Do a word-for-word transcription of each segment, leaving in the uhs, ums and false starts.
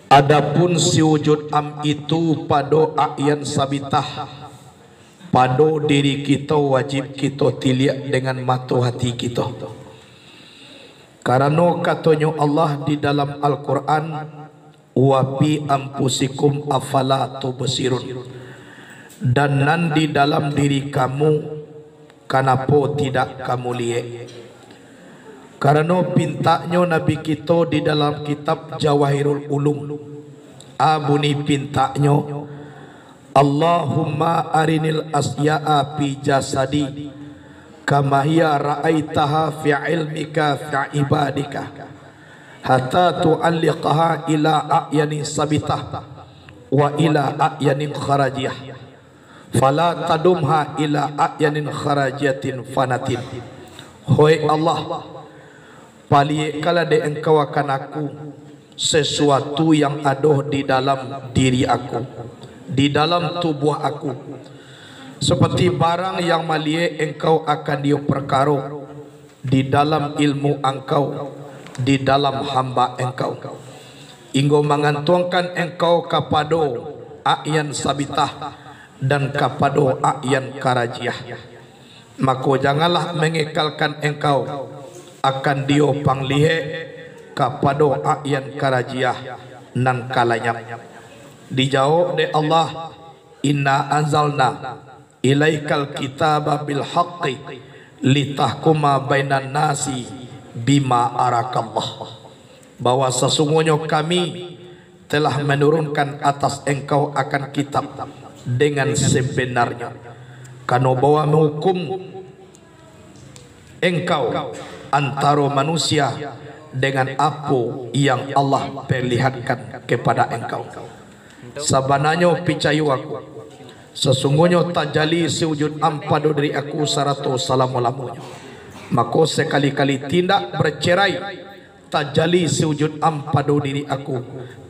Adapun si wujud am itu pado a'yan sabitah, pado diri kito wajib kito tiliak dengan mato hati kito. Karano katonyo Allah di dalam Al-Quran, "Wa fi anfusikum afala tubsirun," dan nan di dalam diri kamu, kanapo tidak kamu liek? Karano pintaknyo Nabi kito di dalam kitab Jawahirul Ulum, a bunyi pintaknyo, "Allahumma arinil asya'a fi jasadi, kama hiya ra'aitaha fi ilmika fi ibadika, hatta tu'alliqaha ila a'yani sabitah, wa ila a'yanin kharajiyah, fala tadumha ila a'yanin kharajiyatin fanatin." Hoi Allah, paliekkanlah dek Engkau akan aku sesuatu yang ado di dalam diri aku, di dalam tubuah aku, seperti barang yang maliek Engkau akan dio perkaro di dalam ilmu Angkau, di dalam hamba Engkau, inggo mangantuangkan Engkau kapado a'yan sabitah dan kapado a'yan karajiah. Mako, janganlah mangekalkan Engkau akan dio panglihek kapado a'yan karajiah nan ka lanyap. Dijawab dek Allah, "Inna anzalna ilaikal kitaba bil haqqi litahkuma bainan nasi bima arakallah," bahwa sasungguahnyo Kami telah manurunkan atas engkau akan kitab dengan sebenarnyo, kano bawa mahukum engkau antaro manusia dengan apo yang Allah perlihatkan kepada engkau. Sabananyo picayo aku, sasungguahnyo tajali si wujud am pado diri aku sarato salamo-lamonyo. Mako, sakali-kali tindak bercerai tajali si wujud am pado diri aku,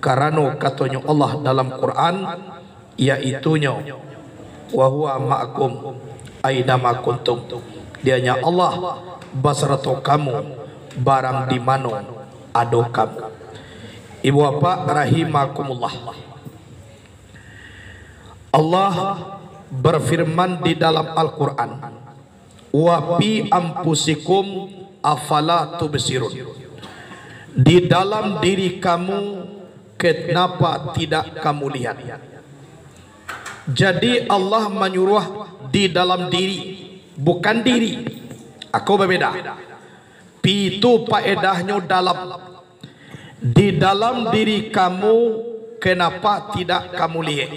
karano katonyo Allah dalam Quran, yaitunyo, "Wa huwa ma'akum aina ma kuntum." Dianya Allah basarato kamu, barang di mano ado kamu. Ibu bapak rahimakumullah. Allah berfirman di dalam Al-Quran, "Wa fi anfusikum afala tubsirun." Di dalam diri kamu, kenapa tidak kamu lihat? Jadi, Allah manyuruh di dalam diri, bukan diri. Ako babeda. Pi tu paedahnyo dalam. Di dalam diri kamu, kenapa tidak kamu liek?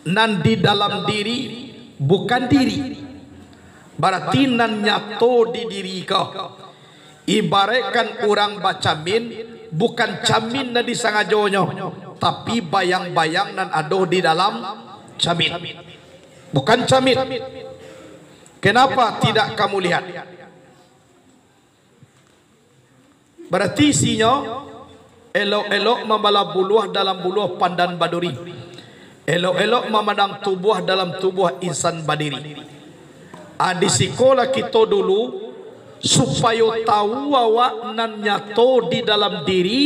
Nan di dalam diri, bukan diri. Barati nan nyato di diri ko. Ibaratkan urang bacamin, bukan camin nan disangajonyo, tapi bayang-bayang nan ado di dalam camin. Bukan camin. Kenapa tidak kamu lihat? Barati isinyo, elok-elok mambalah buluah dalam buluah pandan baduri. Elok-elok mamandang tubuah dalam tubuah insan badiri. A, di sikolah kito dulu, supayo tahu awak nan nyato di dalam diri,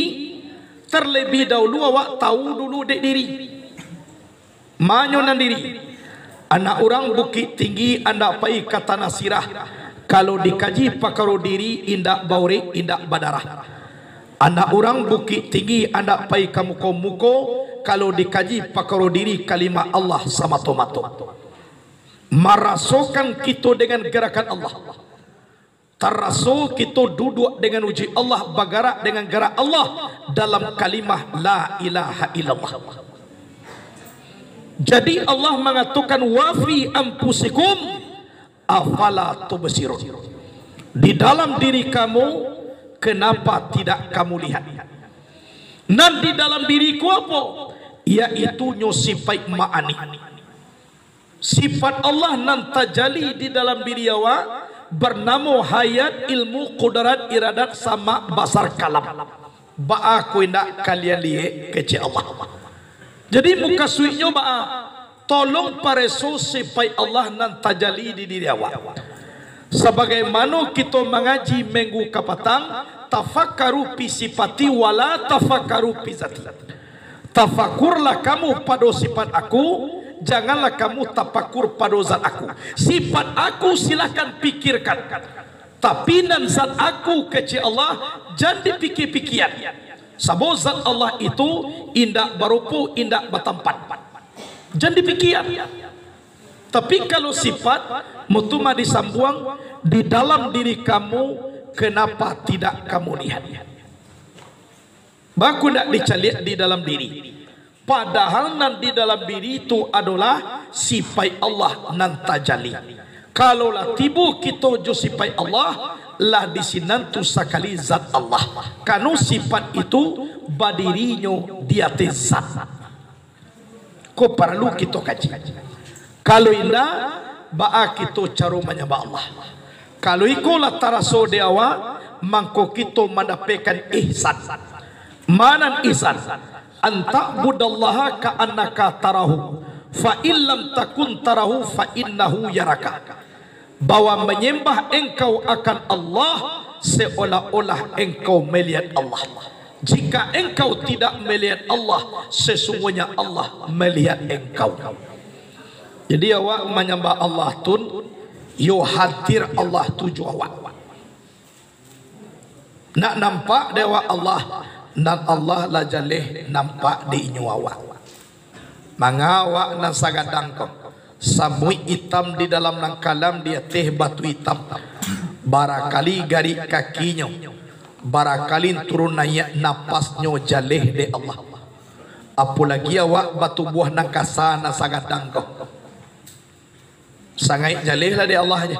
terlebih dahulu awak tahu dulu dek diri. Manyo nan diri. Anak urang Bukik Tinggi andak pai ka Tanah Sirah, kalau dikaji pakaro diri indak baurek, indak badarah. Anak urang Bukik Tinggi andak pai ka muko-muko, kalau dikaji pakaro diri kalimah Allah samato-mato. Marasokan kito dengan garakan Allah. Taraso kito duduak dengan uji Allah, bagarak dengan garak Allah dalam kalimah la ilaha illallah. Jadi Allah mangatokan, "Wa fi anfusikum afala tubsirun." Di dalam diri kamu, kenapa tidak kamu lihat? Nan di dalam diriku apo? Yaitunyo sipaik ma'ani. Sifat Allah nan tajali di dalam diri awak, bernamo hayat, ilmu, kudrat, iradat, sama, basar, kalam. Baa kok indak kalian liek, kecek Allah. Jadi, mukasuiknyo baa? Tolong pareso sifat Allah nan tajali di diri awak. Sabagaimano kito mangaji minggu kapatang, tafakkaru fi sifati wala tafakkaru fi zati. Tafakurlah kamu pado sifat Aku, janganlah kamu tafakur pado zat Aku. Sifat Aku silahkan pikirkan, tapi nan zat Aku, kecek Allah, jan dipikia-pikia. Sabab zat Allah itu indak barupo, indak batampan. Jan dipikia. Tapi kalau sifat, mutu mah disambuang, di dalam diri kamu, kenapa tidak kamu lihat? Baa kok ndak dicaliak di dalam diri? Padahal nan di dalam diri tu adolah sipaik Allah nan tajali. Kalau lah tibo kito jo sipaik Allah, lah di sinan tu sakali zat Allah. Kano sipaik itu badirinyo di ateh zat. Ko paralu kito kaji. Kalau indak, baa kito caro manyambah Allah? Kalau iko lah taraso di awak, mangko kito mandapekkan ihsan. Ma nan ihsan? An ta'budallaha ka'annaka tarahu, fa in lam takun tarahu, fa innahu yaraka. Bahwa manyambah engkau akan Allah, seolah-olah engkau malihat Allah. Jika engkau tidak malihat Allah, sesungguhnya Allah malihat engkau. Jadi, awak manyambah Allah tu, yo hadir Allah tu jo awak. Nak nampak dek awak Allah, nan Allah lah jaleh nampak di inyo awak. Manga awak nan sagadang ko, samuik itam di dalam nan kalam di ateh batu itam. Barakali garik kakinyo, barakali turun naiak napasnyo jaleh dek Allah. Apolagi awak batubuah nan kasa nan sagadang ko. Sangaik jaleh lah dek Allah je.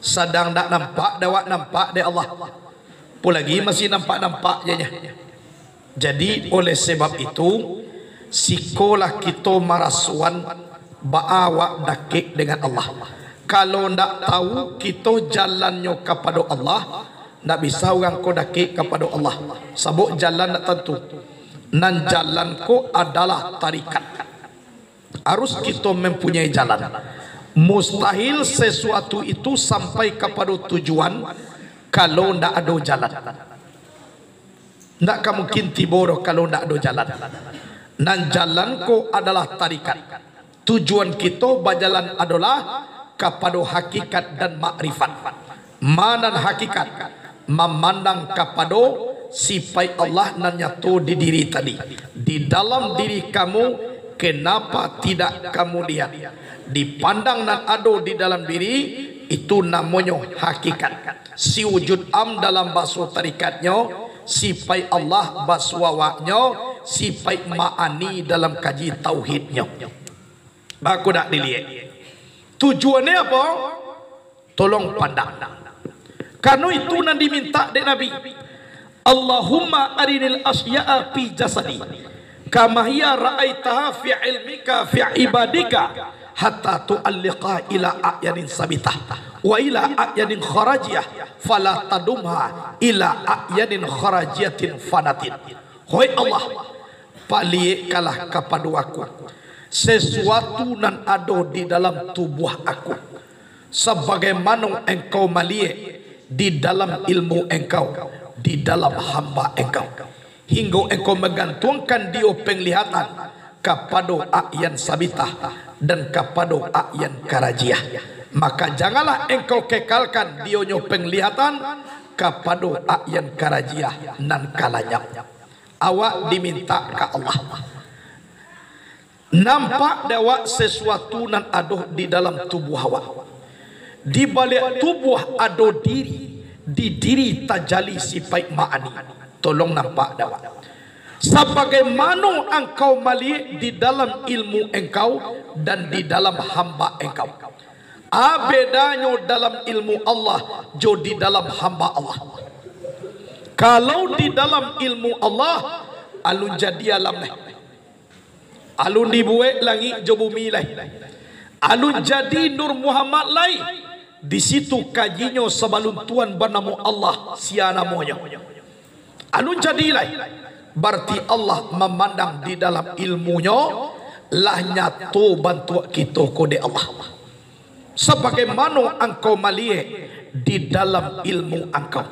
Sadang ndak nampak dek awak, nampak dek Allah. Apolagi masih nampak-nampak je nyo. Jadi, oleh sebab itu, sikolah kito marasoan baa awak dakek dengan Allah. Kalau ndak tahu kito jalannyo kapado Allah, ndak bisa urang ko dakek kapado Allah. Sabab jalan ndak tantu. Nan jalan ko adalah tarikat. Harus kito mempunyai jalan. Mustahil sesuatu itu sampai kapado tujuan kalau ndak ado jalan. Ndak ka mungkin tibo doh kalau ndak ado jalan. Nan jalan ko adalah tarikat. Tujuan kito bajalan adolah kapado hakikat dan makrifat. Ma nan hakikat? Mamandang kapado sipaik Allah nan nyato di diri tadi. Di dalam diri kamu, kenapa tidak kamu lihat? Dipandang nan ado di dalam diri, itu namonyo hakikat. Si wujud am dalam baso tarikatnyo, sipaik Allah baso awaknyo, sipaik ma'ani dalam kaji tauhidnyo. Baa kok ndak diliek? Tujuannyo apo? Tolong pandang. Karano itu nan dimintak dek Nabi, "Allahumma arinil asya'a fi jasadi, kama hiya ra'aitaha fi ilmika fi ibadika, hatta tu'alliqa ila a'yanin sabitah, wa ila a'yanin kharajiyah, fala tadumha ila a'yanin kharajiyatin fanatin." Hoi Allah, paliekkanlah kapado aku sasuatu nan ado di dalam tubuah aku, sabagaimano Engkau maliek di dalam ilmu Engkau di dalam hamba Engkau, hinggo Engkau manggantuangkan dio panglihatan kapado a'yan sabitah dan kapado a'yan karajiah. Maka janganlah Engkau kekalkan dionyo panglihatan kapado a'yan karajiah nan ka lanyap. Awak dimintak ka Allah. Nampak dek awak sasuatu nan ado di dalam tubuah awak. Di baliak tubuah ado diri, di diri tajali sipaik ma'ani. Tolong nampak dek awak. Sabagaimano angkau maliek di dalam ilmu engkau dan di dalam hamba engkau. A bedanyo dalam ilmu Allah jo di dalam hamba Allah? Kalau di dalam ilmu Allah, alun jadi alam lai. Alun dibuek langik jo bumi lai. Alun jadi Nur Muhammad lai. Di situ kajinyo sabalun Tuhan banamo Allah, sia namonyo? Alun jadi lai. Barati Allah mamandang di dalam ilmunyo, lah nyato bantuak kito ko dek Allah. Sabagaimano angkau maliek di dalam ilmu angkau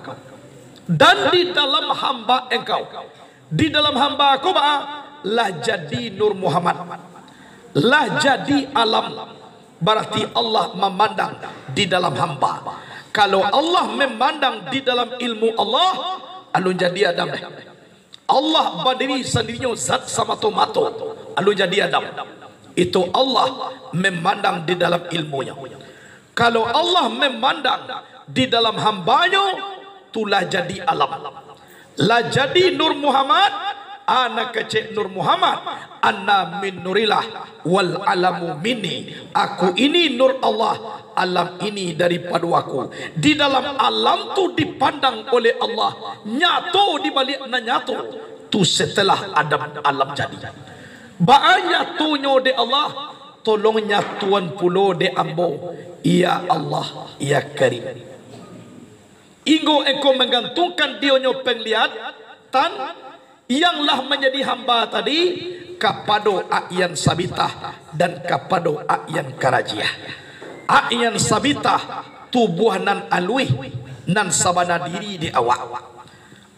dan di dalam hamba engkau, Di dalam hamba ko baa? Lah jadi Nur Muhammad. Lah jadi alam. Barati Allah mamandang di dalam hamba. Kalau Allah mamandang di dalam ilmu Allah, alun jadi Adam deh. Allah badiri sandirinyo, zat samato-mato, alun jadi Adam. Itu Allah mamandang di dalam ilmunyo. Kalau Allah mamandang di dalam hamba-Nyo, tu lah jadi alam. Lah jadi Nur Muhammad, ana kecek Nur Muhammad, ana min nurillah, wal alamu minni. Aku ini nur Allah, alam ini daripado aku. Di dalam alam tu dipandang oleh Allah, nyato di baliak nan nyato. Tu setelah Adam alam jadi. Baa nyatonyo dek Allah, tolong nyatoan pulo dek ambo, ya Allah, ya Karim. Inggo engkau manggantungkan dionyo panglihatan yang lah manjadi hamba tadi kapado A'yan Sabitah dan kapado A'yan Karajiah. A'yan Sabitah, tubuah nan aluih, nan sabana diri di awak.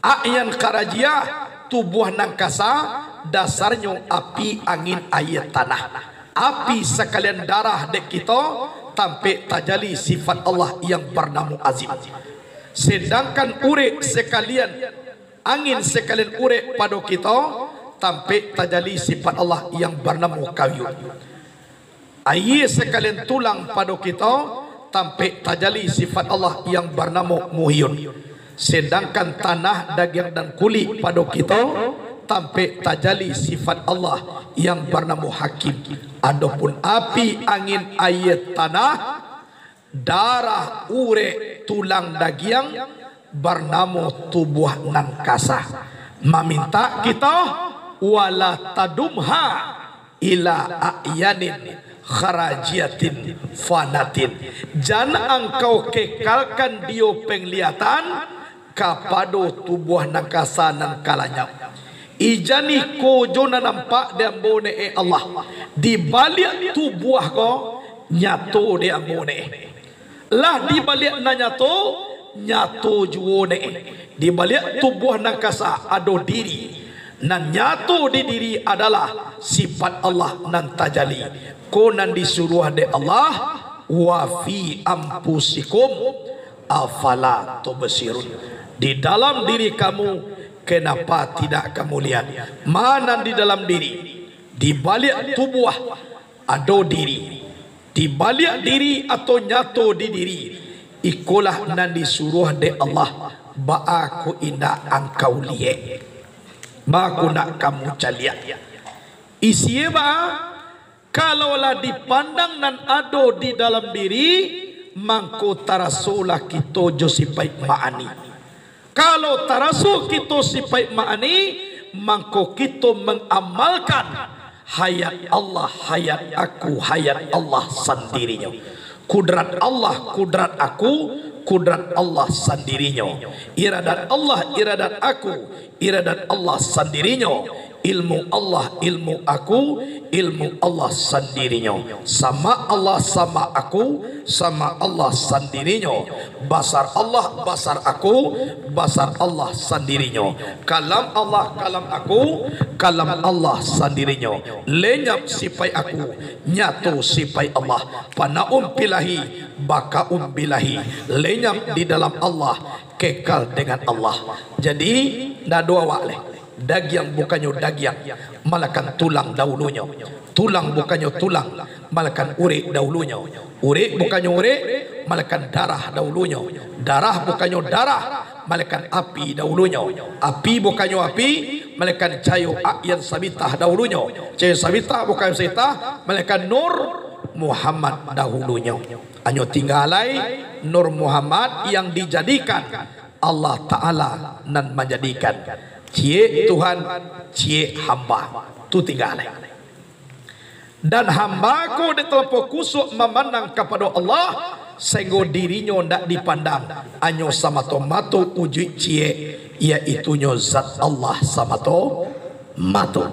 A'yan Karajiah, tubuah nan kasa, dasarnyo api, angin, aia, tanah. Api sakalian darah dek kito, tampek tajali sifat Allah yang barnamo Azim. Sedangkan urek sakalian, angin sakalian urek pado kito, tampek tajali sifat Allah yang barnamo Qawiyyun. Aia sakalian tulang pado kito, tampek tajali sifat Allah yang barnamo Muhyun. Sedangkan tanah, dagiang, dan kulik pado kito, tampek tajali sifat Allah yang barnamo Hakim. Adopun api, angin, aia, tanah, darah, urek, tulang, dagiang, barnamo tubuah nan kasa. Mamintak kito, wala tadumha ila a'yanin kharajiatin fanatin. Jan angkau kekalkan dio panglihatan kapado tubuah nan kasa nan ka lanyau. Ijani ko jo nan nampak di ambo ne, eh Allah, di baliak tubuah ko nyato di ambo ne. Lah di baliak nan nyato, nyato juo ne. Di baliak tubuah nan kasa ado diri. Nan nyato di diri adalah sifat Allah nan tajali. Ko nan disuruah dek Allah, wa fi anfusikum afala tubsirun. Di dalam diri kamu, kenapa tidak kamu lihat? Ma nan di dalam diri? Di baliak tubuah ado diri. Di baliak diri atau nyato di diri, ikolah nan disuruah dek Allah, baa ko indak angkau liek? Baa ko indak kamu caliak? Isie baa? Kalau lah dipandang nan ado di dalam diri, mangko tarasolah kito jo sipaik ma'ani. Kalau taraso kito sipaik ma'ani, mangko kito mangamalkan hayat Allah, hayat aku, hayat Allah sandirinyo. Kudrat Allah, kudrat aku, kudrat Allah sandirinyo. Iradat Allah, iradat aku, iradat Allah sandirinyo. Ilmu Allah, ilmu aku, ilmu Allah sandirinyo. Sama Allah, sama aku, sama Allah sandirinyo. Basar Allah, basar aku, basar Allah sandirinyo. Kalam Allah, kalam aku, kalam Allah sandirinyo. Lenyap sipaik aku, nyato sipaik Allah. Panaum bilahi, bakaum bilahi. Lenyap di dalam Allah, kekal dengan Allah. Jadi, ndak ado awak lai. Dagiang bukannyo dagiang, malakan tulang dahulunyo. Tulang bukannyo tulang, malakan urek dahulunyo. Urek bukannyo urek, malakan darah dahulunyo. Darah bukannyo darah, malakan api dahulunyo. Api bukannyo api, malakan cayo A'yan Sabitah dahulunyo. Cayo Sabitah bukannyo Sabitah, malakan Nur Muhammad dahulunyo. Hanyo tingga lai Nur Muhammad yang dijadikan, Allah Ta'ala nan manjadikan. Ciek Tuhan, ciek hamba. Tu tingga lai. Dan hamba ko dek talampau kusuak mamandang kapado Allah, sainggo dirinyo ndak dipandang, hanyo samato-mato ujuik ciek, yaitunyo zat Allah samato-mato.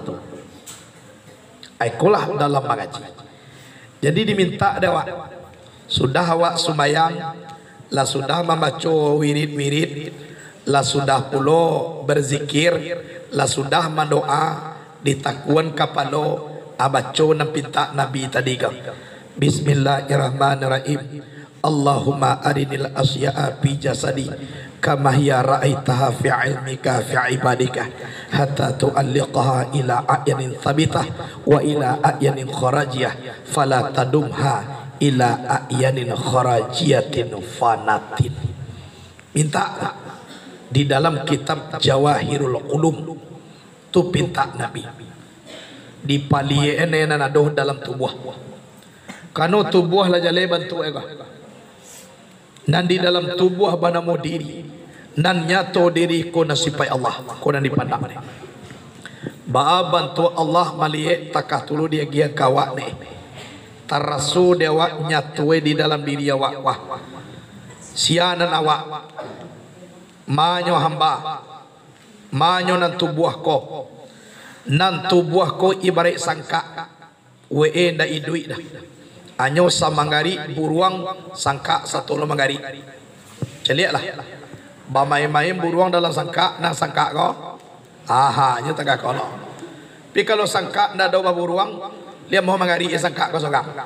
Ikolah dalam mangaji. Jadi dimintak dek awak, sudah awak sumbayang, lah sudah mambaco wirid-wirid, lah sudah pulo berzikir, Lah sudah mandoa, ditakuan kapalo, ah, baco nan pintak Nabi tadi ko. Bismillahirrahmanirrahim. Allahumma arinil asya'a fi jasadi kama hiya ra'aitaha fi ilmika fi ibadika hatta tu'alliqaha ila a'yanin sabitah wa ila a'yanin kharajiyah fala tadumha ila a'yanin kharajiyatin fanatin. Mintak di dalam kitab Jawahirul Ulum tu pintak Nabi. Dipaliek-an nan ado dalam tubuah. Kano tubuah lah jaleh bantuak e ko. Nan di dalam tubuah banamo diri. Nan nyato diri ko nan sipaik Allah. Ko nan dipandang ni. Baa bantuak Allah maliek takah tulu diagiah ka awak ni. Taraso di awak nyato e di dalam diri awak. Wah. Sia nan awak. Manyo hamba. Manyo nan tubuah ko. Nan tubuah ko ibaraik sangkak. Wee ndak iduik dah. Anyo samanggarik buruang sangkak satolo manggarik. Caliaklah. Bamain-main buruang dalam sangkak, nah sangkak ko. Aha, nyo tangah kolong. Tapi kalau sangkak ndak ado baburuang, liak mau manggarik sangkak ko sorang.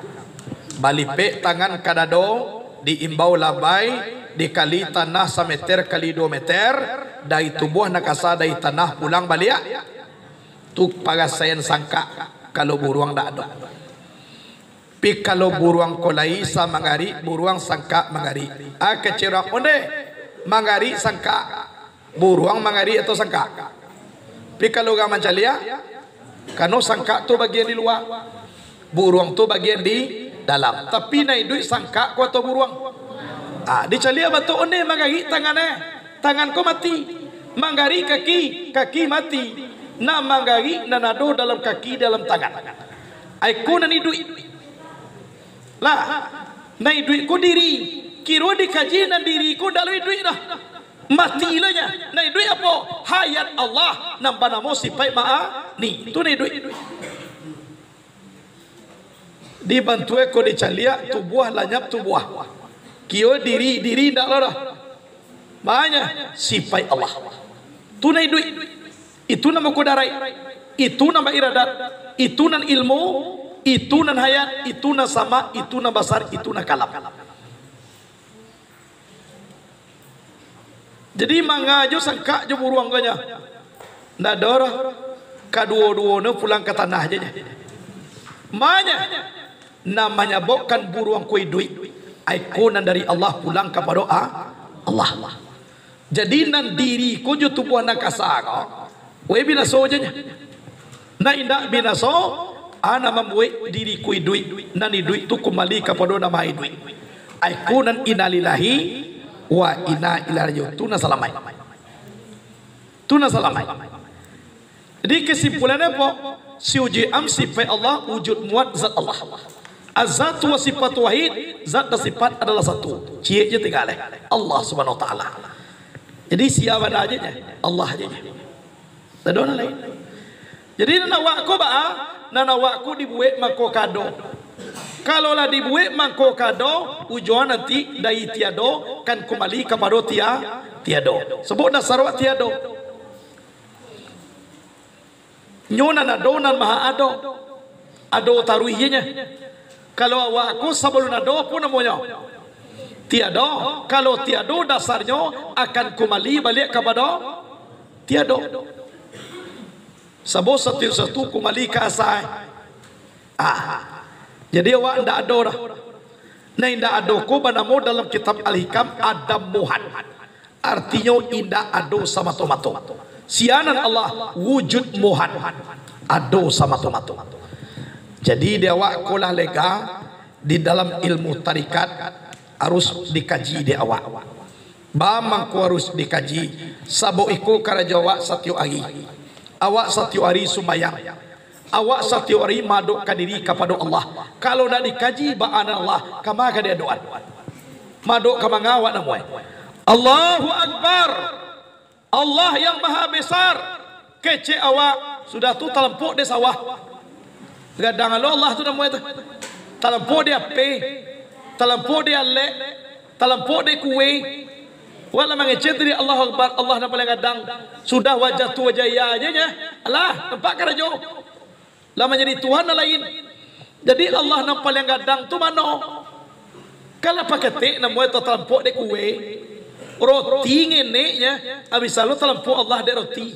Balipek tangan ka dado, diimbau labai, dikali tanah sameter kali duo meter, dari tubuah nan kasa dari tanah pulang baliak. Tu parasaian sangkak kalau buruang ndak ado. Pi kalau buruang ko lai sa manggarik, buruang sangkak manggarik. Ah, kecek urang, onde, manggarik sangkak. Buruang manggarik atau sangkak? Pi kalau urang mancaliak, kano sangkak tu bagian di lua, buruang tu bagian di dalam. Tapi nan iduik sangkak ko atau buruang? Ah, dicaliak batua, onde manggarik tangan eh. Tangan ko mati. Manggarik kaki, kaki mati. Nan manggarik nan ado dalam kaki, dalam tangan. Ai ko nan iduik. Lah, nan iduik ko diri. Kiro dikaji nan diri ko ndak lo iduik dah. Mati lo nyo. Nan iduik apo? Hayat Allah nan banamo sipaik ma'ani. Tu nan iduik. Dibantuak ko dicaliak, tubuah lanyap tubuah. Kiro diri, diri ndak lo dah. Makanya, sipaik Allah. Tu nan iduik. Itu nan bakudaraik. Itu nan bairadat. Itu nan ilmu. Itu nan hayat. Itu nan sama. Itu nan basar. Itu nan kalam. Jadi, manga jo sangkak jo buruang ko nyo. Ndak ado doh. Kaduo-duo no pulang ka tanah je nyo. Manya, nan manyababkan buruang ko iduik, ai ko nan dari Allah pulang kapado a-, Allah. Jadi, nan diri ko jo tubuah nan kasa ko, weh binaso je nyo. Nan indak binaso, a nan mambuek diri ko iduik, nan iduik tu kumbali kapado nan maha iduik. Ai ko nan innalillahi wa inna ilaihi raji'un. Tu nan salamaik. Tu nan salamaik. Jadi, kesimpulannyo apo? Si wujud am sipaik Allah, wujud muat zat Allah. Az-zatu wa sifatu wahid, zat dan sifat adalah satu. Ciek je tingga lai. Allah Subhanahu wa Ta'ala. Jadi, sia bana je nyo? Allah je nyo. Ndak ado nan lain. Jadi, nan awak ko baa? Nan awak ko dibuek mangko ka ado. Kalau lah dibuek mangko ka ado, ujuang nanti dari tiado, kan kumbali kapado tia-, tiado. Sabab dasar awak tiado. Nyo nan ado, nan maha ado. Ado taruih je nyo. Kalau awak ko sabalun ado, apo namonyo? Tiado. Kalau tiado, dasarnyo akan kumbali baliak kapado tiado. Sabab satiok satu kumbali ka asa. Ah. Jadi awak ndak ado dah. Nan indak ado ko banamo dalam kitab Al-Hikam Adam Muhan. Artinyo indak ado samato-mato. Sia nan Allah wujud muhan. Ado samato-mato. Jadi di awak ko lah lega di dalam ilmu tarikat harus dikaji di awak. Baa mangko harus dikaji, sabab iko karajo awak satiok ari. Awak satiok ari sumbayang. Awak satiok ari maadokkan diri kapado Allah. Kalau ndak dikaji baa nan Allah, kama ka diadokan? Maadok ka manga awak namuai? Allahu Akbar. Allah yang Maha Besar. Kecek awak, sudah tu talampok di sawah. Gadang lo Allah tu namuai tu. Talampok di api. Talampok di alek. Talampok di kue. Wak lah mangecek tadi, Allahu Akbar, Allah nan paliang gadang. Sudah wajah tu wajah iya aja nya. Alah, nampak karajo. Lah manjadi Tuhan nan lain. Jadi Allah nan paliang gadang tu mano? Kalau paketek namuah tu talampok dek kue. Roti ngeneknya, abih salo talampok Allah dek roti.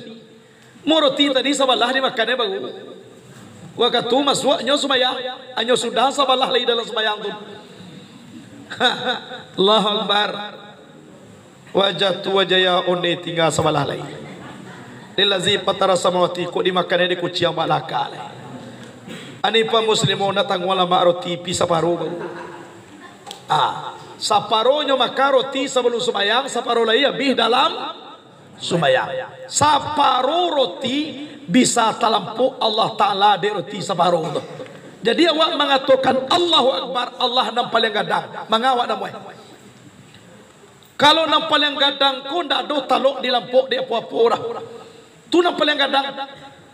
Mo roti tadi sabalah dimakan baru. Wakatu masuak nyo sumbayang, anyo sudah sabalah lai dalam sumbayang tu. Allahu Akbar. Wajah tu wajah ya onde tingga sabalah lai. Lillazi fatara samawati kok dimakan dek kuciang balaka lai. Ani pa muslimo nak tangguang lamak roti pi saparo baru. Ah, saparonyo makan roti sabalum sumbayang, saparo lai abih dalam sumbayang. Saparo roti bisa talampok Allah Ta'ala dek roti saparo tu. Jadi awak mangatokan Allahu Akbar, Allah nan paliang gadang. Manga awak namuah? Kalau nan paliang gadang ko ndak ado talok dilampok dek apo-apo urang. Tu nan paliang gadang.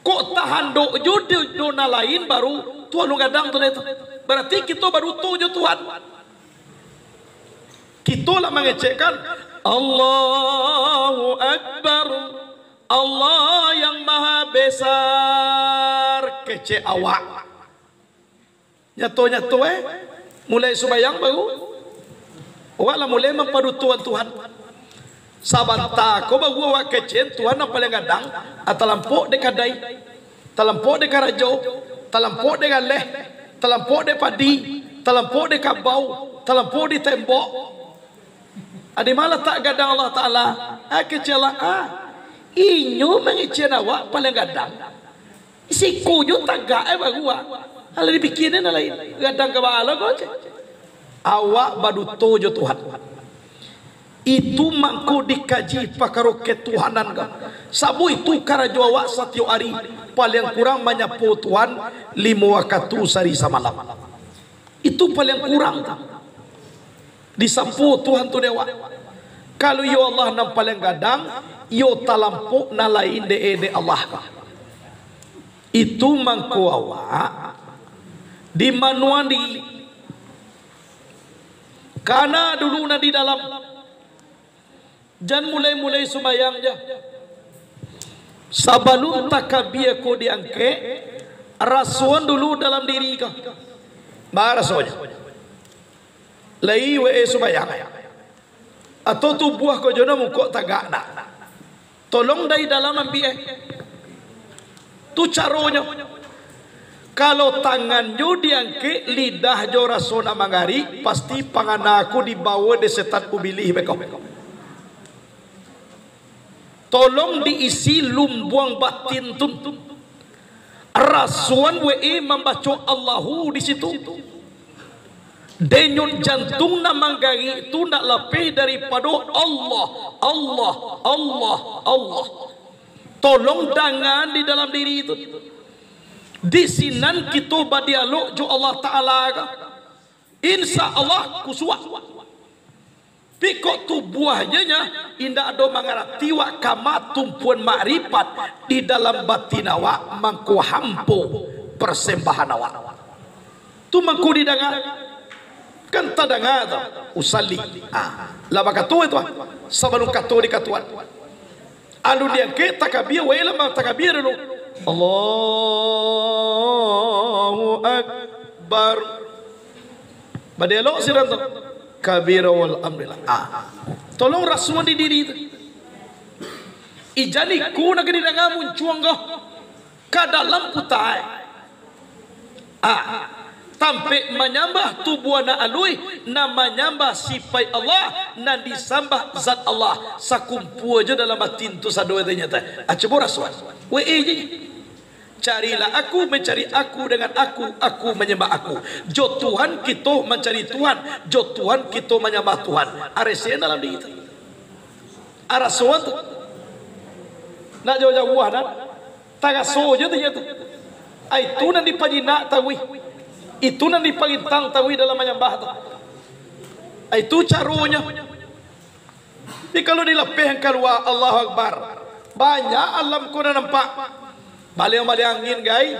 Kok tahandok jo di, do nan lain baru tu alun gadang tu deh tu. Berarti kito baduto jo Tuhan. Kito lah mangecekkan, "Allahu Akbar, Allah yang Maha Besar." Kecek awak. Nyato-nyato, eh, mulai sumbayang baru, awak lah mulai mampadutoan Tuhan. Sabanta ko baru awak kecek Tuhan nan paliang gadang, ah, talampok dek kadai. Talampok dek karajo, talampok dek galeh, talampok dek padi, talampok dek kabau, talampok di tembok. Adi ma latak gadang Allah Ta'ala? Ah, kecek lah, ah. Inyo mangecek awak paliang gadang. Siko jo tagak, eh, baru, ah. Alah dipikia ni nan lain. Gadang ka baa lo ko, cek. Awak baduto jo Tuhan. Itu mangko dikaji pakaro ketuhanan ko. Sabab itu karajo awak satiok ari, paliang kurang manyapo Tuhan limo wakatu sahari samalam. Itu paliang kurang tu. Disapo Tuhan tu dek awak. Kalau iyo Allah nan paliang gadang, iyo talampok nan lain dek, dek Allah ko. Itu mangko awak di manuang di kana dulu nan di dalam. Jan mulai-mulai sumbayang ja. Sabalun takabia ko diangkek, rasoan dulu dalam diri ko. Baa rasonyo? Lai we sumbayang, atau tubuah ko jo nan mukok tagak nak? Tolong dari dalam ambiak, eh. Tu caronyo. Kalau tangan jo diangkek, lidah jo raso nak mangarik, pasti pangana ko dibawa dek setan ubilih beko. Tolong diisi lumbuang batin tu. Rasoan we mambaco Allahu di situ. Denyut jantung nan manggarik tu ndak lapeh daripado Allah, Allah, Allah, Allah. Tolong dangan di dalam diri tu. Di sinan kito badialog jo Allah Ta'ala ka? Insya Allah kusuak. Pikok tubuah je nya, indak ado mangarati wak kama tumpuan makrifat di dalam batin awak mangko hampo persembahan awak. Tu mangko didanga. Kan tadanga tu, usalli. Ah, lah bakato itu, ah. Sabalum kato dikatoan. Alun diangkek takabia, wailah takabia dulu. Allahu Akbar. Badialog sinan tu. Kabira wal amrillah. Ah. Tolong rasoan di diri tu. Ijan iko nak didanga muncuang ko. Ka dalam kutai. Ah, tampek manyambah tubuah nan aluih, nan manyambah sipaik Allah, nan disambah zat Allah, sakumpua jo dalam batin tu sado tanyata. Ah, cubo rasoan. We je. Carilah aku, mencari aku, dengan aku, aku menyembah aku. Jo Tuhan kito mancari Tuhan, jo Tuhan kito manyambah Tuhan. Aresen dalam diri tu. Arasoan tu. Nak jauah-jauah dah. Taraso je tu, je tu. Ah, itu nan dipajinak taruih. Itu nan diparintang taruih dalam manyambah tu. Ah, itu caronyo. Tapi kalau dilapehkan kalua, Allahu Akbar. Banyak alam ko nan nampak. Baliang-baliang angin gai,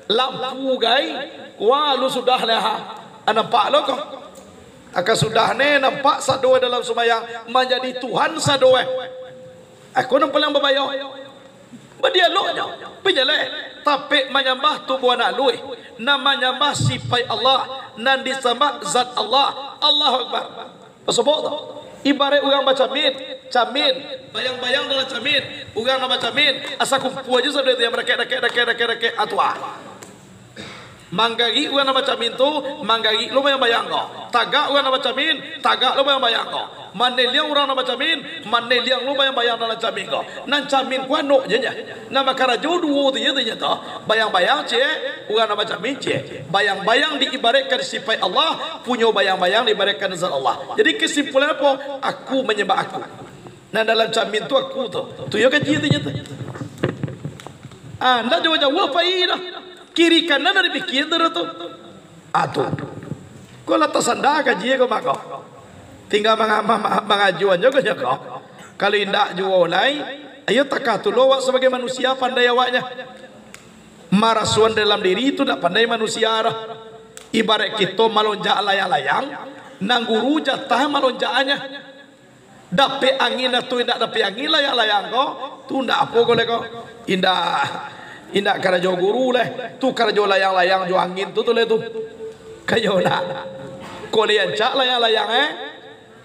lampu gai. Wah, lu sudah lah. Ah, nampak lo ko. Aka sudah ne nampak sado dalam sumbayang, manjadi Tuhan sado eh. Ako nan paliang babayo. Badialog nyo, pai jaleh. Tapi manyambah tubuah anak luih, nan manyambah sipaik Allah, nan disambah zat Allah. Allahu Akbar. Pasobok tu. Ibarat urang bacamin, camin, bayang-bayang dalam camin, urang nan bacamin, asa kumpua je sado tu yang rakek, rakek, rakek, rakek, rakek, atuah. Manggarik urang nan bacamin tu, manggarik lo bayang-bayang ko. Tagak urang nan bacamin, tagak lo bayang-bayang ko. Maneliang urang nan bacamin, maneliang lo bayang-bayang dalam camin ko. Nan camin ko anok je nyo. Nan bakarajo duo tu je tu nyo tu. Bayang-bayang ciek, urang nan bacamin ciek. Bayang-bayang diibaratkan sipaik Allah, punyo bayang-bayang diibaratkan zat Allah. Jadi kesimpulan apo? Aku manyambah aku. Nan dalam camin tu aku tu. Tu yo kaji tu nyo tu. Ah, ndak jauah-jauah pai dah. Kiri kanan ado pikia tu dah tu. Ah, tu. Ko lah tasanda kaji ko mako. Tingga manga-, ma-, ma-, mangajuan juo ko nyo ko. Kalau indak juo lai, ayo takah tu lo awak sabagai manusia pandai awaknyo. Marasuan dalam diri tu ndak pandai manusia dah. Ibarat kito malonjak layang-layang, nan guru jatah malonjakannyo. Dapek angin atau indak dapek angin layang-layang ko, tu ndak apo ko lai ko. Indak, indak karajo guru lai. Tu karajo layang-layang jo angin tu, tu lai tu. Kayo nak. Ko lai rancak layang-layang, eh.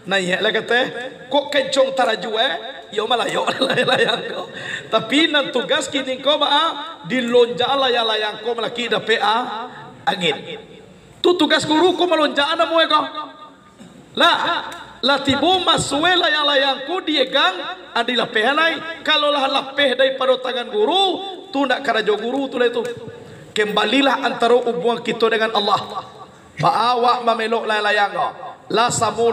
Naiak lah kateh. Kok kencong taraju, eh. Iyo malayok layang-layang ko. Tapi nan tugas kini ko baa, dilonjak layang-layang ko malakik dapek, ah, angin. Tu tugas guru ko malonjak namonyo ko. Lah, lah tibo masuk layang-layang ko diegang, ah, dilapeh lai. Kalau lah lapeh daripado tangan guru, tu ndak karajo guru tu lai tu. Kembalilah antaro hubungan kito dengan Allah. Baa awak mamelok layang-layang ko. Lah samo,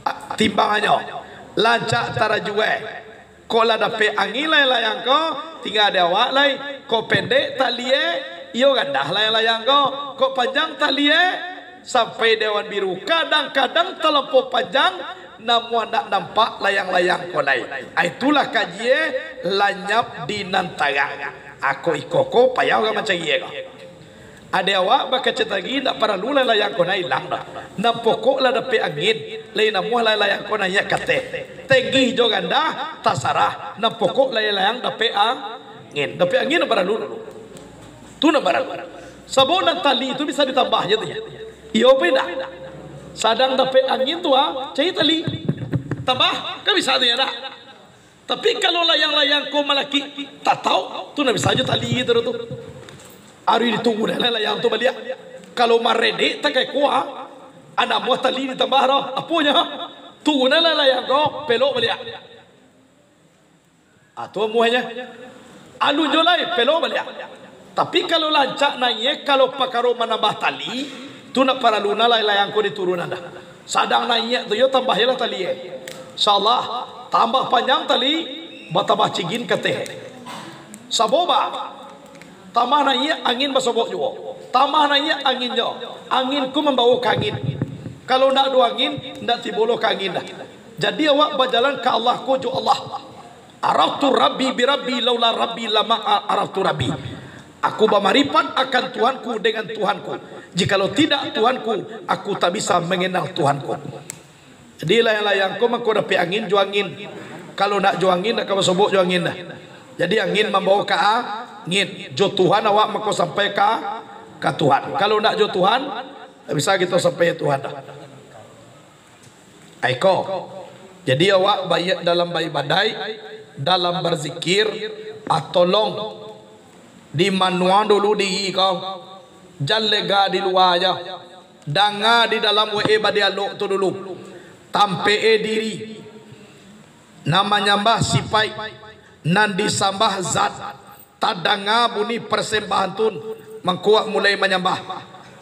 ah, timbangannyo. Rancak taraju. Kok lah dapek angin layang-layang ko, tingga di awak lai. Kok pendek talie, iyo randah layang-layang ko. Kok panjang talie, sampai di awan biru. Kadang-kadang talampau panjang, namuah ndak nampak layang-layang ko lai. Ah, itulah kajinyo, lanyap di nan tarang. Ako iko ko payah urang mancari ko. Ade awak bakaca tadi, ndak paralu layang-layang ko nan ilang doh. Nan pokok lah dapek angin, lai namuah layang-layang ko naiak kateh. Tenggi jo randah, tasarah. Nan pokok layang-layang dapek angin. Dapek angin nan paralu dulu. Tu nan paralu. Sabab nan tali tu bisa ditambah je tu nyo. Iyo apo indak? Sadang dapek angin tu, ah, cari tali. Tambah, kan bisa tu nyo dak? Tapi kalau layang-layang ko malakik tatau, tu nan bisa jo tali tu, tu. Ari ditunggu dah layang tu baliak. Kalau maredek takai kuah, anak muah tali ditambah doh. Aponyo? Tunggu dah layang ko, pelok baliak. Ah, tu muahnyo. Alun jo lai, pelok baliak. Tapi kalau rancak naiak, kalau pakaro manambah tali, tu ndak paralu nah layang-layang ko diturunan dah. Sadang naiak tu yo, tambah je lah tali, eh. Insyaallah, tambah panjang tali, batambah cigin kateh. Sabab, tambah naiak angin basobok juo. Tambah naiak angin juo. Angin ko mambawo ka angin. Kalau ndak ado angin, ndak tibo lo ka angin dah. Jadi awak bajalan ka Allah ko jo Allah. Araftu Rabbi bi Rabbi, laula Rabbi lama a-, araftu Rabbi. Aku bamaripat akan Tuhanku dengan Tuhanku. Jikalau tidak Tuhanku, aku tak bisa mengenal Tuhanku. Jadi layang-layang ko mangko dapek angin jo angin. Kalau ndak jo angin, ndak ka basobok jo angin dah. Jadi angin mambawo ka angin. Jo Tuhan awak mangko sampai ka, ka Tuhan. Kalau ndak jo Tuhan, ndak bisa kito sampai Tuhan dah. Aiko. Jadi awak baiak dalam baibadaik, dalam barzikir, ah, tolong dimanuang dulu diri ko. Jan lega di lua aja. Danga di dalam wae badialog tu dulu. Tampek-e diri. Nan manyambah sipaik, nan disambah zat. Tadanga bunyi parsembahan tu, mangko awak mulai manyambah.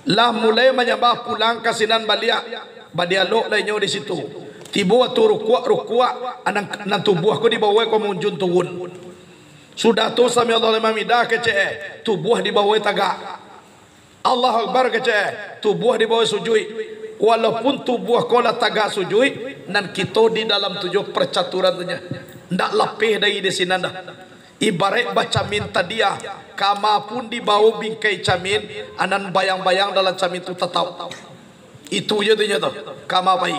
Lah mulai manyambah, pulang ka sinan baliak, badialog lai nyo di situ. Tibo wakatu rukuak, rukuak, nan, nan tubuah ko dibawo ko maunjun turun. Sudah tu, sami Allahu liman hamidah, kecek, tubuah dibawo tagak. Allahu Akbar kecek, tubuah dibawo sujuik. Walaupun tubuah ko lah tagak sujuik, nan kito di dalam tu jo parcaturan tu nyo. Ndak lapeh dari di sinan dah. Ibarat bacamin tadi ah, kama pun dibawo bingkai camin, nan bayang-bayang dalam camin tu tatap. Itu je tu nyo tu. Kama pai.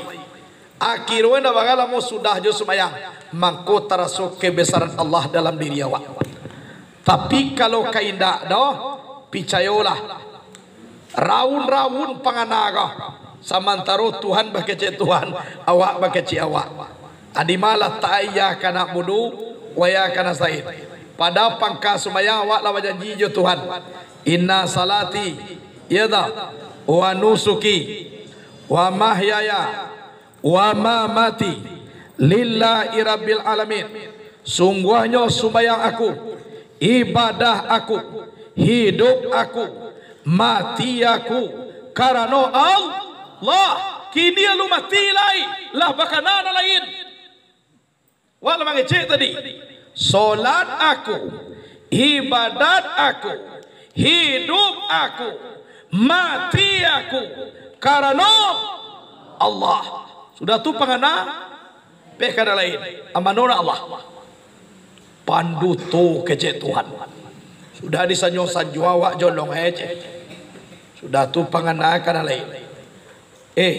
Akhirnyo ndak bara lamo sudah jo sumbayang, mangko taraso kebesaran Allah dalam diri awak. Tapi kalau ka indak doh, picayolah, raun-raun pangana ko, samantaro Tuhan bakecek Tuhan, awak bakecek awak. Adi malah ta'ayya kana budu, waya kana sain. Pada pangka sumbayang awak lah bajanji jo Tuhan, "Inna salati, ya ta, wa nusuki, wa mahyaya, wa mamati, lillahi rabbil alamin." Sungguahnyo sumbayang aku, ibadah aku, hidup aku, mati aku, karano Allah. Kini alun mati lai, lah bakana nan lain. Wak lah mangecek tadi, solat aku, ibadat aku, hidup aku, mati aku, karano Allah. Sudah tu pangana, peh ka nan lain. Amano nak Allah? Panduto kecek Tuhan. Sudah disanyo-sanyo awak jolong ai cek. Sudah tu pangana ka nan lain. Eh,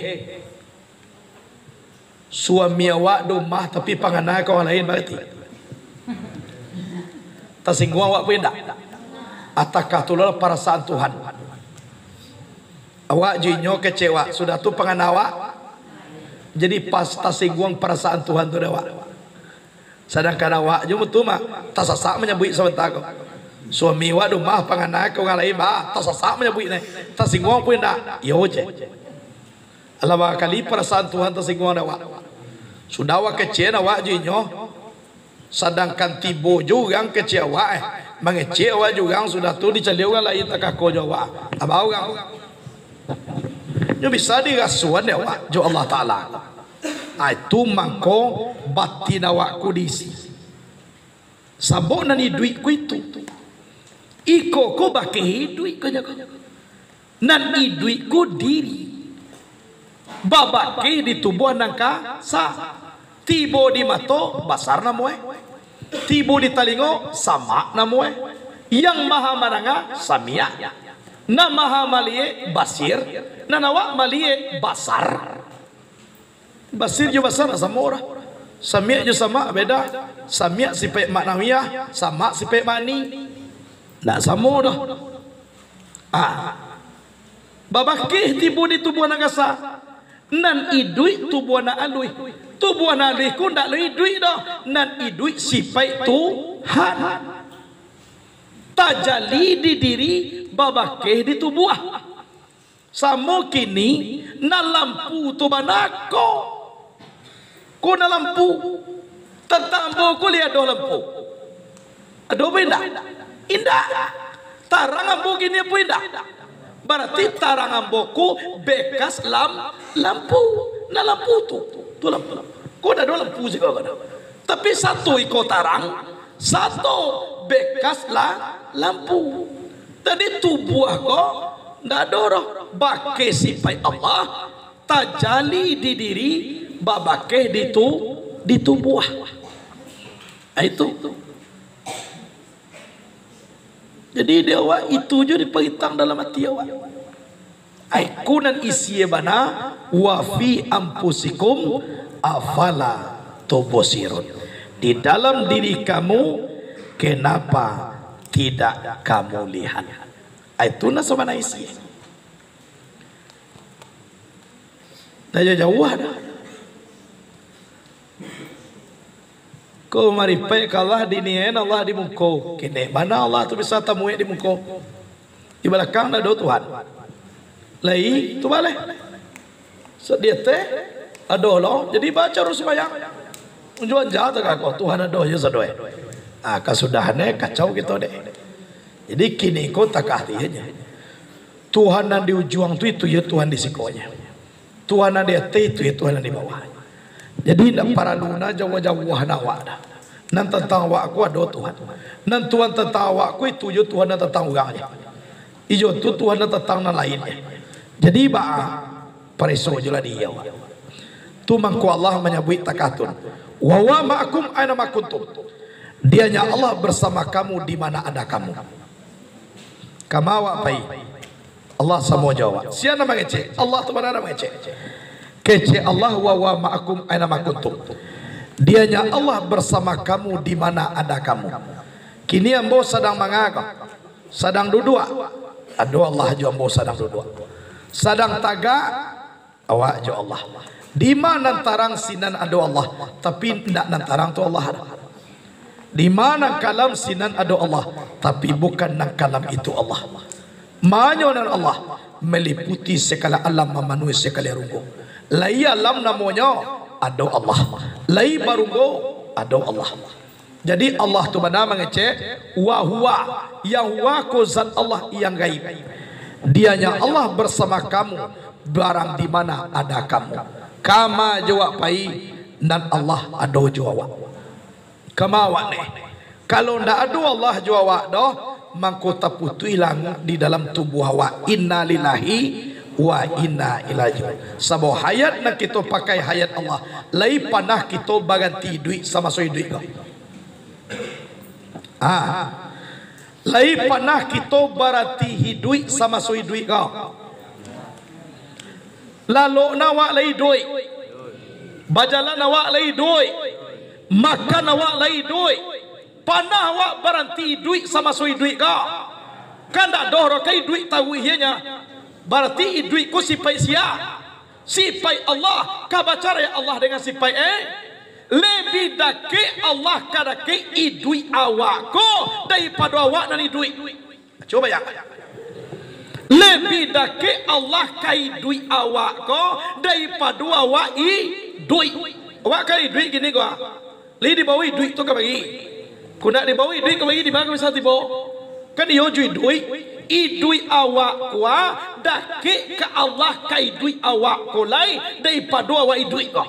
suami awak di rumah tapi pangana ka urang lain barati. Tasingguang awak pun indak? Atakah tu lah parasaan Tuhan? Awak jo inyo kecek awak, sudah tu pangana awak. Jadi pas tasingguang parasaan Tuhan tu dek awak. Sadangkan awak jo mutu mah tasasak manyabuik sabanta ko. Suami awak di rumah pangana ka urang lain, bah, tasasak manyabuik neh. Tasingguang pun indak? Iyo je. Alah, barangkali parasaan Tuhan tasingguang dek awak. Sudah awak kecek awak jo inyo. Sadangkan tibo jo urang kecek awak, eh, mangecek awak jo urang, sudah tu dicaliak urang lain takako jo awak. Abah urang. Nyo bisa dirasuan dek awak jo Allah Taala. Ah, itu mangko batin awak ko diisi. Sabab nan iduik ko itu. Iko ko bakeh iduik ko jago. Nan iduik ko diri. Babakeh di tubuah nan kasa. Tibo di mato, basar namuah. Tibo di talingo, samak namuah. Yang maha mandanga, samiak. Nan maha maliek, basir. Nan awak maliek, basar. Basir jo basar ndak samo doh. Samiak jo samak beda. Samiak sipaik maknawiah, samak sipaik ma'ani. Ndak samo doh. Ah. Babakeh tibo di tubuah nan kasa. Nan iduik tubuah nan aluih. Tubuah nan aluih ko ndak lo iduik doh. Nan iduik sipaik Tuhan. Tajali di diri, babakeh di tubuah. Samo kini, nan lampu tu bana ko. Ko nan lampu. Tantang ambo ko lai ado lampu? Ado apo indak? Indak. Tarang ambo kini apo indak? Barati tarang ambo ko bekas lam-, lampu. Nan lampu tu, tu lampu. Ko ndak ado lampu siko ko. Tapi sato iko tarang, sato bekas la-, lampu. Jadi tubuah ko ndak ado doh. Bakeh sipaik Allah, tajali di diri, babakeh di tu-, di tubuah. Ah, itu. Jadi, di awak itu jo diparitang dalam ati awak. Ai, ko nan isi bana, "Wa fi anfusikum afala tubsirun." Di dalam diri kamu, kenapa tidak kamu lihat? Ai, itu nan sabana isi. Dah jauah-jauah dah. Ko maripek ka Allah di nian, Allah di muko. Kini bana Allah tu bisa tamuek di muko. Di balakang ndak ado Tuhan. Lai tu baleh. Sa-, di ateh ado lo. Jadi baco urang sumbayang. Unjuang ja takah ko, Tuhan ado je sadoe. Ah, kasudahan e kacau kito deh. Jadi kini ko takah ti aja. Tuhan nan di ujuang tu, itu yo Tuhan di sikonyo. Tuhan nan di ateh, itu yo Tuhan nan di bawah. Jadi, indak paralu na jauah-jauah na awak dah. Nan tantang awak ko ado Tuhan. Nan Tuhan tantang awak ko, itu jo Tuhan nan tantang urang je. Iyo tu Tuhan nan tantang nan lain je. Jadi, baa, pareso jo lah diri awak. Tu mangko Allah manyabuik takah tu, "Wa huwa ma'akum aina ma kuntum." Dianya Allah bersama kamu di mana ada kamu. Kama awak pai? Allah samo jo awak. Sia nan mangecek? Allah tu bana nan mangecek. Kecek Allah, "Wa huwa ma'akum aina ma kuntum." Dianya Allah bersama kamu di mana ada kamu. Kini ambo sadang manga ko? Sadang duduak. Ado Allah jo ambo sadang duduak. Sadang tagak, awak jo Allah. Dima nan tarang sinan ado Allah, tapi indak nan tarang tu Allah. Dima nan kalam sinan ado Allah, tapi bukan nan kalam itu Allah. Manyo nan Allah meliputi sagalo alam, mamanuhi sagalo runggu. Lai alam namonyo, ado Allah. Lai barunggu, ado Allah. Jadi Allah tu bana mangecek, "Wa huwa," yang huwa ko zat Allah yang gaib. Dianya Allah bersama kamu, barang di mana ada kamu. Kama jo awak pai, nan Allah ado jo awak. Kama awak ni. Kalau ndak ado Allah jo awak doh, mangko taputuihlah di dalam tubuah awak. Inna lillahi wa inna ilaihi raji'un. Sabab hayat nan kito pakai hayat Allah, lai panah kito baranti iduik samaso iduik ko? Ah. Lai panah kito baranti iduik samaso iduik ko? Lalok nan awak lai iduik, bajalan awak lai iduik, makan awak lai iduik. Panah awak baranti iduik samaso iduik ko? Kan ndak doh ro ka iduik taruih iyonya. Barati iduik ko sipaik sia? Sipaik Allah, ka bacarai Allah dengan sipaik, eh? Lebih dakek Allah ka dakek iduik awak ko daripado awak nan iduik. Cubo bayangkan. Lebih dakek Allah ka iduik awak ko daripado awak iduik. Awak ka iduik kini ko, ah. Lai dibawo iduik tu ka bagi. Kok ndak dibawo iduik ka bagi, di ma ka bisa tibo? Kan iyo jo iduik. Iduik awak ko, ah, dakek ka Allah ka iduik awak ko lai daripado awak iduik ko.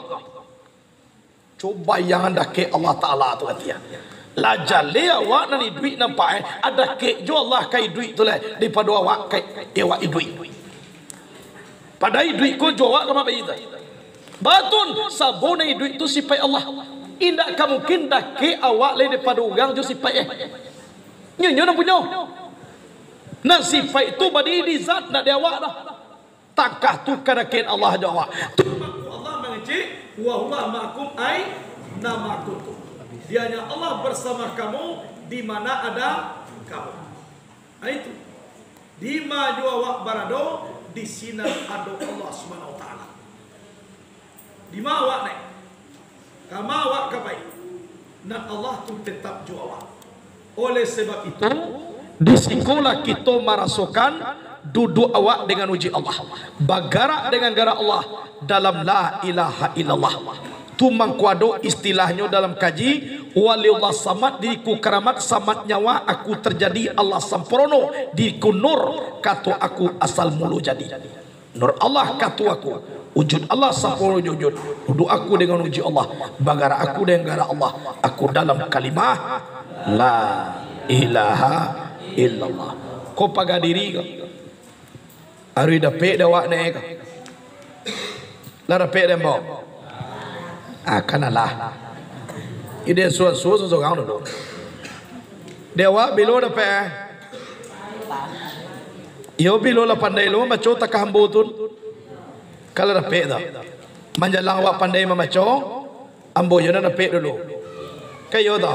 Cubo bayangkan dakek Allah Ta'ala tu, katian. Lah jaleh awak nan iduik nampak, eh, dakek jo Allah ka iduik tu lai daripado awak ka, eh, awak iduik. Padahal iduik ko jo awak ka ma baitu. Batun, sabab nan iduik tu sipaik Allah. Indak ka mungkin dakek awak lai daripado urang jo sipaik, eh. Nyo, nyo nan punyo. Nan sipaik tu badiri di zat, ndak di awak doh. Takah tu kadakek Allah jo awak. Tu Allah mangecek, "Wa huwa ma'akum aina ma kuntum." Dianya Allah bersama kamu di mana ada kamu. Nah, itu. Di ma jo awak barado, di sinan ado Allah Subhanahu wa Ta'ala. Di ma awak naiak? Kama awak ka pai? Nan Allah tu tetap jo awak. Oleh sebab itu, di sikolah kito marasokan duduak awak dengan uji Allah, bagarak dengan garak Allah dalam la ilaha illallah. Tu mangko ado istilahnyo dalam kaji, waliullah samad, diriku karamat, samad nyawa aku terjadi, Allah sampurono, diriku nur, kato aku asal mulo jadi. Nur Allah kato aku, wujud Allah sampurono wujud, duduak aku dengan uji Allah, bagarak aku dengan garak Allah, aku dalam kalimah la ilaha illallah. Ko paga diri ko. Aruih dapek dek awak ne ko. Lah dapek dek ambo? Ah, kan alah. Ide suan-suan sorang dulu. Dek awak bilo dapek? Iyo, bilo lah pandai lo mambaco takah ambo tu. Kalau dapek tu. Manjalang awak pandai mambaco, ambo yo nan dapek dulu. Kan iyo tu.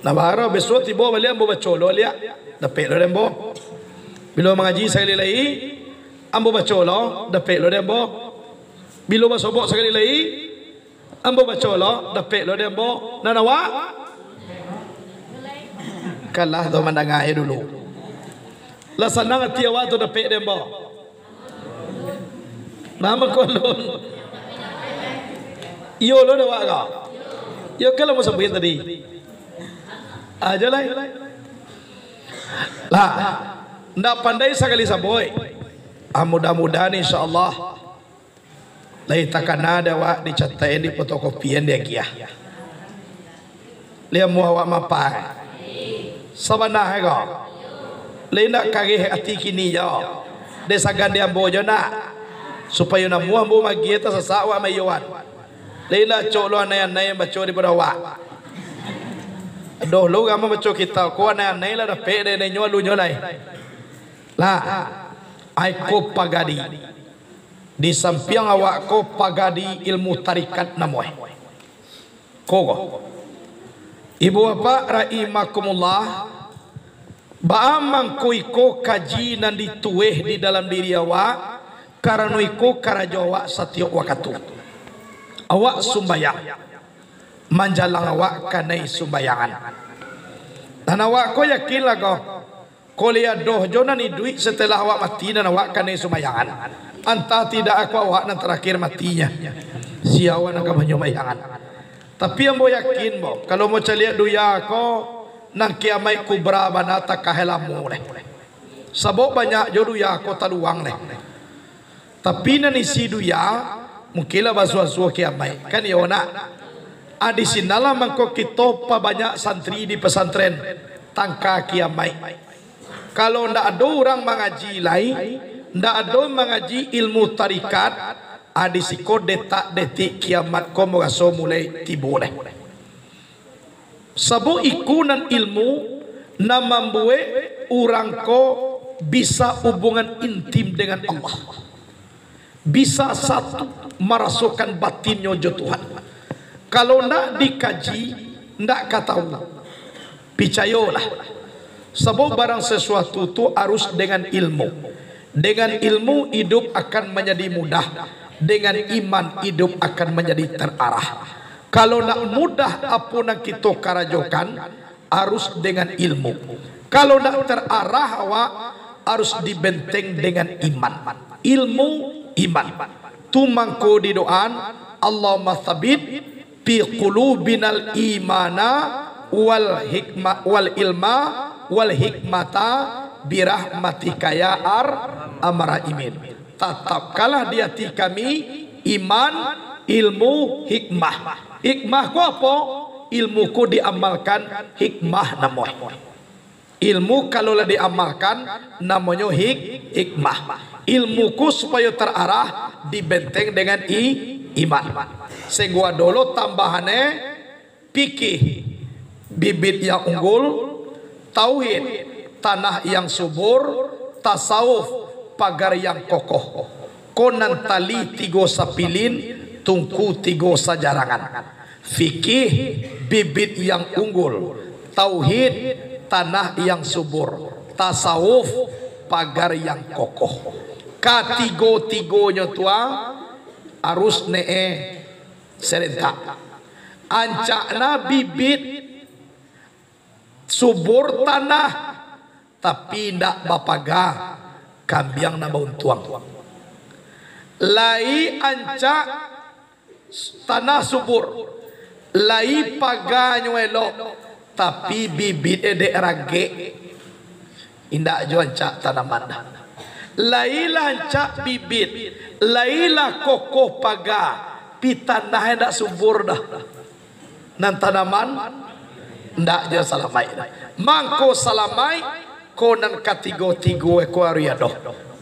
Nah, baru bisuak tibo baliak ambo baco lo baliak. Dapek lo dek ambo. Bilo mangaji sakali lai, ambo baco lo, dapek lo dek ambo. Bilo basobok sakali lai, ambo baco lo, dapek lo dek ambo. Nan awak? Kalah tu mandanga e dulu. Lah sanang ati awak tu dapek dek ambo. Nama kolon? Iyo lo dek awak ko? Iyo kan lah ambo sabuik tadi. Aja lai. Lah, ndak pandai sakali sabuik. Ah, mudah-mudahan, insya Allah. Lai takana dek awak, dicataik, dipotokopian, diagiah. Lai amuah awak mapai. Sabana ko. Lai ndak kareh ati kini jo. Dek sagan di ambo jo nak. Supayo namuah ambo magiah tasasak awak maiyoan. Lai lah acok lo anai-anai baco di pado awak. Doh lo urang mambaco kitab ko anai-anai lah dapek dek nyo alunyo lai. Lah. Ai ko pagadi. Di sampiang awak ko pagadi ilmu tarikat namoe. Ko ko. Ibu bapak rahimakumullah, baa mangko iko kaji nan dituweh di dalam diri awak, karano iko karajo awak satiok wakatu. Awak sumbayang, manjalang awak kanai sumbayangan. Nan awak ko yakinlah ko, Koliadoh jo nan iduik, setelah awak mati, nan awak kanai sumbayangan. Antah tidak ako awak nan tarakhir matinyo. Sia nan ka manyumbayangan. Tapi ambo yakin, bo, kalau mau caliak duya ko, nan kiamaik kubra bana takah lamo leh. Sabab banyak jo duya ko taluang leh. Tapi nan isi duya, mungkinlah basuo-suo kiamaik. Kan iyo nak? Ah, di sinalah mangko kito pabanyak santri di pesantren, tangka kiamaik. Kalau ndak ado urang mangaji lai, ndak ado mangaji ilmu tarikat, ah, di siko detak detik kiamat ko maraso mulai tibo lai. Sabab iko nan ilmu nan mambuek urang ko bisa hubungan intim dengan Allah. Bisa satu marasokan batinnyo jo Tuhan. Kalau ndak dikaji, ndak ka tahu. Picayolah. Sabab barang sesuatu tu harus dengan ilmu. Dengan ilmu, hidup akan manjadi mudah. Dengan iman, hidup akan manjadi terarah. Kalau nak mudah apo nan kito karajokan, harus dengan ilmu. Kalau nak terarah awak, harus dibenteng dengan iman. Ilmu, iman. Tu mangko didoaan, "Allahumma tsabbit fi qulubinal imana wal hikma, wal ilma, wal hikmata, birahmatika ya arhamar rahimin." Tatapkanlah di ati kami iman, ilmu, hikmah. Hikmah ko apo? Ilmu ko diamalkan, hikmah namoe. Ilmu kalau lah diamalkan, namonyo hik-, hikmah. Ilmu ko supayo tararah, dibenteng dengan i-, iman. Sahinggo ado lo tambahannyo, fikih, bibit yang unggul, tauhid, tanah yang subur, tasawuf, pagar yang kokoh. Ko nan tali tigo sapilin, tungku tigo sajarangan. Fikih, bibit yang unggul, tauhid, tanah yang subur, tasawuf, pagar yang kokoh. Katigo-tigonyo tu, ah, harus ne, eh, serentak. Ancak na bibit, subur tanah, tapi indak bapaga, kambiang nan bauntuang. Lai ancak tanah subur, lai paganyo elok, tapi bibit e dek ragek, indak juo ancak tanaman. Lai lah ancak bibit, lai lah kokoh paga, pi tanah indak subur doh. Nan tanaman, ndak juo salamaik. Mangko salamaik, ko nan katigo-tigo e ko aruih ado.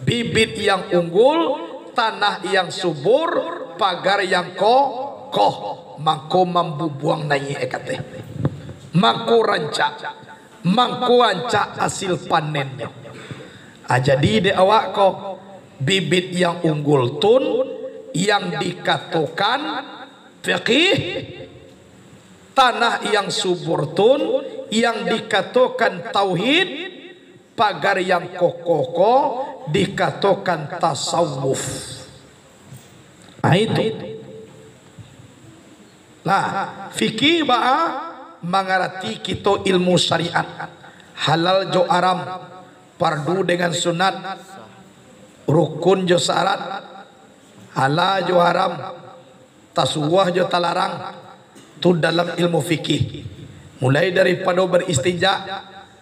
Bibit yang unggul, tanah yang subur, pagar yang kokoh. Mangko mambubuang naiak e kateh. Mangko rancak. Mangko ancak asil panennyo. Ah, jadi dek awak ko, bibit yang unggul tun, yang dikatokan fikih, tanah yang subur tun, yang dikatokan tauhid, pagar yang kokoh ko dikatokan tasawuf. Ah, itu. Nah, fikih baa mangarati kito ilmu syariat, halal jo haram, fardu dengan sunat, rukun jo syarat, halal jo haram, tasuah jo talarang, tu dalam ilmu fikih. Mulai daripado baristinja,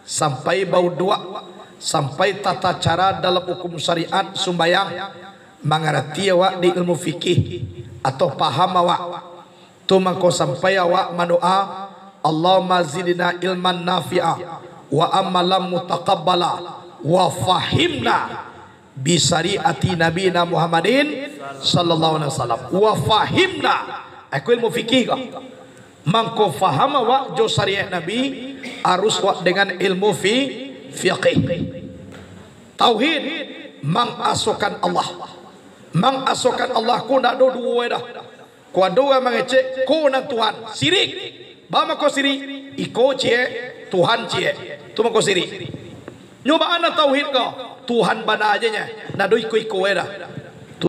sampai bauduak, sampai tata cara dalam hukum syariat sumbayang, mangarati awak di ilmu fikih, atau paham awak. Tu mangko sampai awak mandoa, "Allahumma zidna ilman nafi'a, wa amalan mutaqabbala, wa fahimna bi syariati Nabina Muhammadin sallallahu alaihi wasallam, wa fahimna." Aku ilmu fikih ko. Mangko faham awak jo syariat Nabi, harus awak dengan ilmu fi-, fiqih. Tauhid. mangasokan Allah. Mangasokan Allah ko ndak ado duo dah. Ko ado urang mangecek, ko nan Tuhan. Sirik. Baa mangko sirik? Iko ciek, Tuhan ciek. Tu mangko sirik. Nyo baa nan tauhid ko? Tuhan bana aja nya. Ndak ado iko-iko dah.